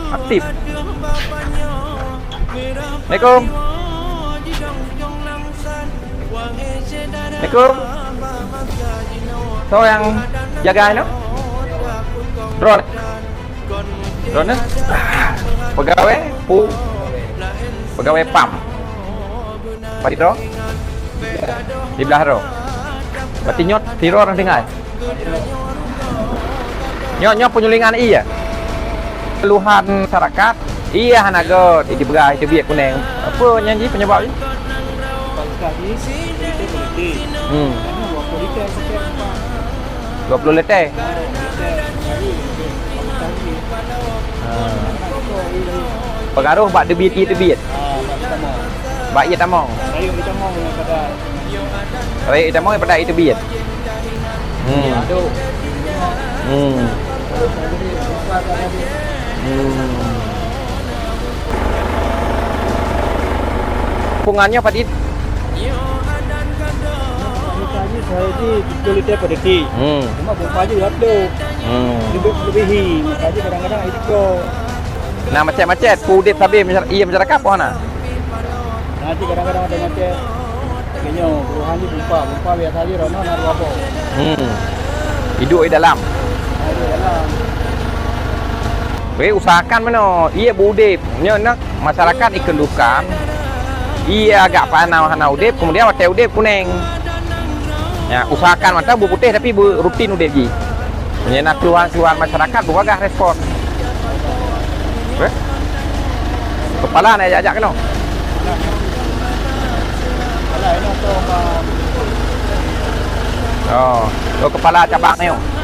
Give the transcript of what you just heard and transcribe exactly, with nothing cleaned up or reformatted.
Aktif. Assalamualaikum. Assalamualaikum. Soe nyang jaga inoe? Droeneuh. Droeneuh? Pegawai pu-, pegawai pam. Padum droe? Siblaih droe. Berarti nyoe sidroe nyang tinggai. Nyoe, nyoe penyulingan ie. Keluhan masyarakat, ie hana göt, dipeugah teubiet kuneng. Apa nyan jih penyebab jih? Pangkat jih, politik. Hmm. Karena dua puluh liter pakai. Dua puluh liter? Ah, dua puluh liter. Baru, baru, baru. Ah. Pengaruh bak teubiet ie teubiet. Ah, bak ie tamong. Bak ie tamong. Rayeuk ie tamong daripada Rayeuk ie tamong daripada ie teubiet. Hmm. Hmm. Hmm. Pungan nyoe padit? Tadi sehari tujuh liter per detik. Hmm. Cuma bumpa jih dua puluh. Hmm. Lebih, lebihi. Maka jih kadang-kadang ai diko. Nah, macet-macet, peudeb sabe masyara-, ie masyarakat pun hana. Nah, jih kadang-kadang ada macet. Kayaknya keluhan jih bumpa, bumpa biasa jih rono na dua boh. Hmm. Idup di dalam. Nah, di dalam. Weh, usahakan meunoe, ie beudeb. Nyoe na masyarakat ikheun dukan. Ie agak panas hana udeb, kemudian watèe udeb kuneng. Ya, usahakan mantong beuputéh tapi beu-, rutin udeb jih. Meunyoe na keluhan-keluhan masyarakat, beubagaih respon. Eh? Kepala na jak-jak keunoe. Oh, oh, kepala cabang nyoe.